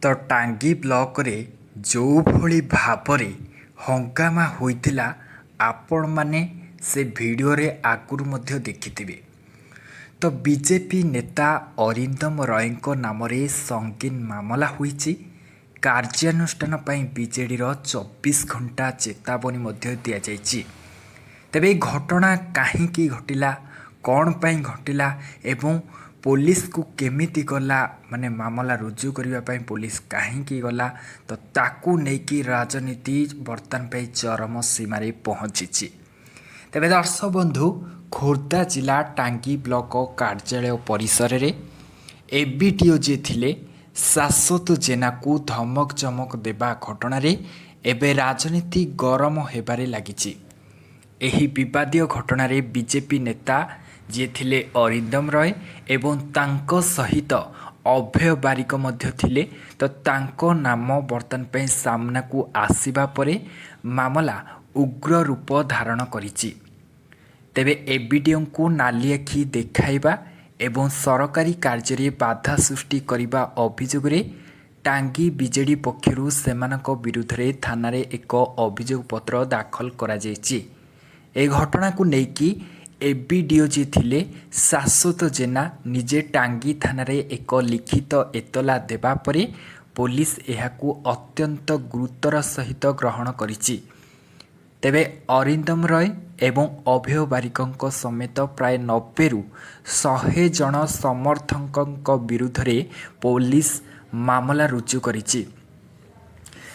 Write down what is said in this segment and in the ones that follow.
ତ ଟାଙ୍ଗୀ ବ୍ଲକରେ ଯେଉଁଭଳି ଭାବରେ ହଙ୍ଗାମା ହୋଇଥିଲା, ଆପଣମାନେ ସେ ଭିଡ଼ିଓରେ ଆଗରୁ ମଧ୍ୟ ଦେଖିଥିବେ। ତ ବିଜେପି ନେତା ଅରିନ୍ଦମ ରୟଙ୍କ ନାମରେ ସଙ୍ଗୀନ ମାମଲା ହୋଇଛି। କାର୍ଯ୍ୟାନୁଷ୍ଠାନ ପାଇଁ ବିଜେଡ଼ିର 24 ଘଣ୍ଟା ଚେତାବନୀ ମଧ୍ୟ ଦିଆଯାଇଛି। ତେବେ ଏହି ଘଟଣା କାହିଁକି ଘଟିଲା, କ'ଣ ପାଇଁ ଘଟିଲା ଏବଂ ପୋଲିସକୁ କେମିତି ଗଲା, ମାନେ ମାମଲା ରୁଜୁ କରିବା ପାଇଁ ପୋଲିସ କାହିଁକି ଗଲା, ତ ତାକୁ ନେଇକି ରାଜନୀତି ବର୍ତ୍ତମାନ ପାଇଁ ଚରମ ସୀମାରେ ପହଞ୍ଚିଛି। ତେବେ ଦର୍ଶକ ବନ୍ଧୁ, ଖୋର୍ଦ୍ଧା ଜିଲ୍ଲା ଟାଙ୍ଗୀ ବ୍ଲକ କାର୍ଯ୍ୟାଳୟ ପରିସରରେ ଏବିଡିଓ ଯିଏ ଥିଲେ ଶାଶ୍ୱତ ଜେନାକୁ ଧମକ ଚମକ ଦେବା ଘଟଣାରେ ଏବେ ରାଜନୀତି ଗରମ ହେବାରେ ଲାଗିଛି। ଏହି ବିବାଦୀୟ ଘଟଣାରେ ବିଜେପି ନେତା ଯିଏ ଥିଲେ ଅରିନ୍ଦମ ରୟ ଏବଂ ତାଙ୍କ ସହିତ ଅଭୟ ବାରିକ ମଧ୍ୟ ଥିଲେ, ତ ତାଙ୍କ ନାମ ବର୍ତ୍ତମାନ ପାଇଁ ସାମ୍ନାକୁ ଆସିବା ପରେ ମାମଲା ଉଗ୍ର ରୂପ ଧାରଣ କରିଛି। ତେବେ ଏବିଡିଓଙ୍କୁ ନାଲି ଆଖି ଦେଖାଇବା ଏବଂ ସରକାରୀ କାର୍ଯ୍ୟରେ ବାଧା ସୃଷ୍ଟି କରିବା ଅଭିଯୋଗରେ ଟାଙ୍ଗୀ ବିଜେଡି ପକ୍ଷରୁ ସେମାନଙ୍କ ବିରୁଦ୍ଧରେ ଥାନାରେ ଏକ ଅଭିଯୋଗ ପତ୍ର ଦାଖଲ କରାଯାଇଛି। ଏ ଘଟଣାକୁ ନେଇକି ଏବିଡିଓ ଯିଏ ଥିଲେ ଶାଶ୍ୱତ ଜେନା ନିଜେ ଟାଙ୍ଗୀ ଥାନାରେ ଏକ ଲିଖିତ ଏତଲା ଦେବା ପରେ ପୋଲିସ ଏହାକୁ ଅତ୍ୟନ୍ତ ଗୁରୁତ୍ୱର ସହିତ ଗ୍ରହଣ କରିଛି। ତେବେ ଅରିନ୍ଦମ ରୟ ଏବଂ ଅଭୟ ବାରିକଙ୍କ ସମେତ ପ୍ରାୟ 90ରୁ 100 ଜଣ ସମର୍ଥକଙ୍କ ବିରୁଦ୍ଧରେ ପୋଲିସ ମାମଲା ରୁଜୁ କରିଛି।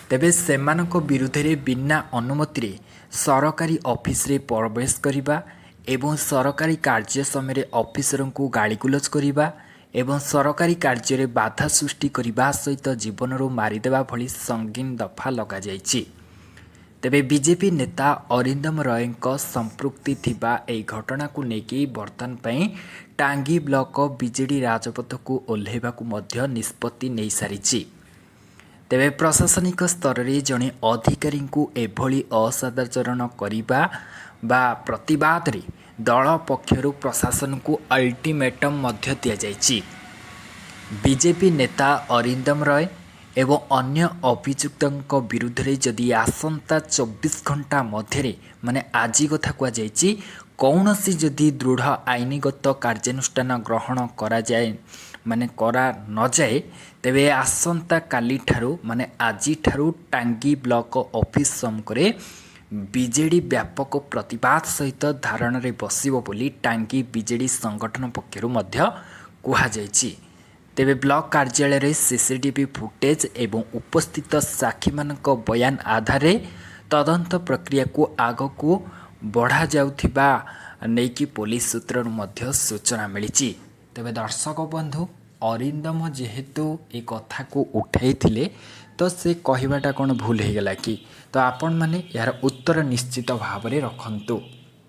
ତେବେ ସେମାନଙ୍କ ବିରୁଦ୍ଧରେ ବିନା ଅନୁମତିରେ ସରକାରୀ ଅଫିସରେ ପ୍ରବେଶ କରିବା ଏବଂ ସରକାରୀ କାର୍ଯ୍ୟ ସମୟରେ ଅଫିସରଙ୍କୁ ଗାଳିଗୁଲଜ କରିବା ଏବଂ ସରକାରୀ କାର୍ଯ୍ୟରେ ବାଧା ସୃଷ୍ଟି କରିବା ସହିତ ଜୀବନରୁ ମାରିଦେବା ଭଳି ସଙ୍ଗୀନ ଦଫା ଲଗାଯାଇଛି। ତେବେ ବିଜେପି ନେତା ଅରିନ୍ଦମ ରୟଙ୍କ ସମ୍ପୃକ୍ତି ଥିବା ଏହି ଘଟଣାକୁ ନେଇକି ବର୍ତ୍ତମାନ ପାଇଁ ଟାଙ୍ଗୀ ବ୍ଲକ ବିଜେଡି ରାଜପଥକୁ ଓହ୍ଲାଇବାକୁ ମଧ୍ୟ ନିଷ୍ପତ୍ତି ନେଇସାରିଛି। ତେବେ ପ୍ରଶାସନିକ ସ୍ତରରେ ଜଣେ ଅଧିକାରୀଙ୍କୁ ଏଭଳି ଅସଦାଚରଣ କରିବା ବା ପ୍ରତିବାଦରେ ଦଳ ପକ୍ଷରୁ ପ୍ରଶାସନକୁ ଅଲ୍ଟିମେଟମ୍ ମଧ୍ୟ ଦିଆଯାଇଛି। ବିଜେପି ନେତା ଅରିନ୍ଦମ ରୟ ଏବଂ ଅନ୍ୟ ଅଭିଯୁକ୍ତଙ୍କ ବିରୁଦ୍ଧରେ ଯଦି ଆସନ୍ତା 24 ଘଣ୍ଟା ମଧ୍ୟରେ, ମାନେ ଆଜି କଥା କୁହାଯାଇଛି, କୌଣସି ଯଦି ଦୃଢ଼ ଆଇନଗତ କାର୍ଯ୍ୟାନୁଷ୍ଠାନ ଗ୍ରହଣ କରାଯାଏ, ମାନେ କରା ନଯାଏ, ତେବେ ଆସନ୍ତାକାଲିଠାରୁ, ମାନେ ଆଜିଠାରୁ ଟାଙ୍ଗୀ ବ୍ଲକ ଅଫିସ ସମ୍ମୁଖରେ ବିଜେଡ଼ି ବ୍ୟାପକ ପ୍ରତିବାଦ ସହିତ ଧାରଣାରେ ବସିବ ବୋଲି ଟାଙ୍ଗୀ ବିଜେଡ଼ି ସଂଗଠନ ପକ୍ଷରୁ ମଧ୍ୟ କୁହାଯାଇଛି। ତେବେ ବ୍ଲକ କାର୍ଯ୍ୟାଳୟରେ ସିସିଟିଭି ଫୁଟେଜ୍ ଏବଂ ଉପସ୍ଥିତ ସାକ୍ଷୀମାନଙ୍କ ବୟାନ ଆଧାରରେ ତଦନ୍ତ ପ୍ରକ୍ରିୟାକୁ ଆଗକୁ ବଢ଼ାଯାଉଥିବା ନେଇକି ପୋଲିସ ସୂତ୍ରରୁ ମଧ୍ୟ ସୂଚନା ମିଳିଛି। ତେବେ ଦର୍ଶକ ବନ୍ଧୁ, ଅରିନ୍ଦମ ଯେହେତୁ ଏ କଥାକୁ ଉଠାଇଥିଲେ, ତ ସେ କହିବାଟା କ'ଣ ଭୁଲ ହେଇଗଲା କି? ତ ଆପଣମାନେ ଏହାର ଉତ୍ତର ନିଶ୍ଚିତ ଭାବରେ ରଖନ୍ତୁ।